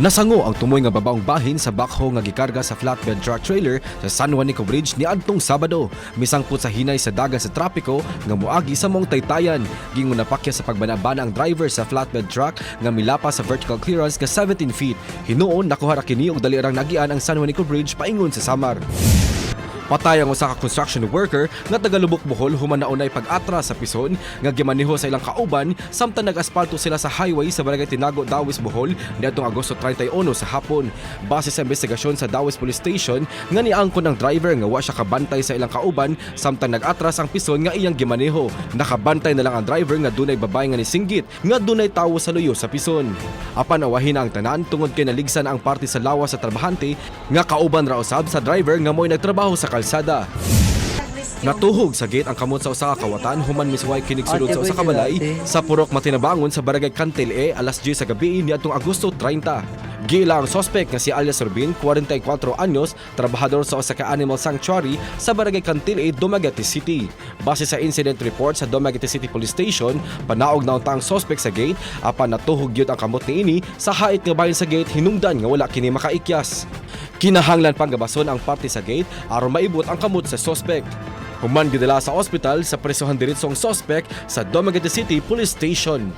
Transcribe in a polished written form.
Nasango ang tumoy nga babaong bahin sa backhoe nga gikarga sa flatbed truck trailer sa San Juanico Bridge niadtong Sabado. Misangpot sa hinay sa dagan sa trapiko nga moagi sa maong taytayan. Gingon napakya sa pagbanabana ang driver sa flatbed truck nga milapa sa vertical clearance nga 17 feet. Hinuon nakuha ra kini og dali rang nagian ang San Juanico Bridge paingon sa Samar. Patay ang usa ka construction worker nga taga Lubuk, Bohol human naunay pag-atras sa pison nga gimaneho sa ilang kauban samtang nag-aspalto sila sa highway sa Barangay Tinago, Dauis, Bohol niadtong Agosto 31 sa hapon. Base sa investigasyon sa Dauis Police Station nga niangkon ang driver nga wa siya kabantay sa ilang kauban samtang nag-atras ang pison nga iyang gimaneho. Nakabantay na lang ang driver nga dunay babae nga nisinggit nga dunay tawo sa luyo sa pison. Apan awahin na ang tanan tungod kay naligsan ang parte sa lawas sa trabahante nga kauban ra usab sa driver nga mo'y nagtrabaho sa kalsada. Natuhog sa gate ang kamot sa usa ka kawatan human misuway kinig sulod sa usa ka balay sa Purok Matinabangon sa Barangay Cantil E alas 10 sa gabi niadtong Agosto 30. Giila ang sospek nga si alias Ruben, 44 anyos, trabahador sa usa ka animal sanctuary sa Barangay Cantil E, Dumaguete City. Base sa incident report sa Dumaguete City Police Station, panaog na unta ang sospek sa gate apan natuhog gyud ang kamot niini sa hait nga bahin sa gate hinungdan nga wala kini makaikyas. Kinahanglan pang gabason ang parte sa gate aron maibot ang kamot sa sospek. Human gidala sa ospital sa presohan diretso ang sospek sa Dumaguete City Police Station.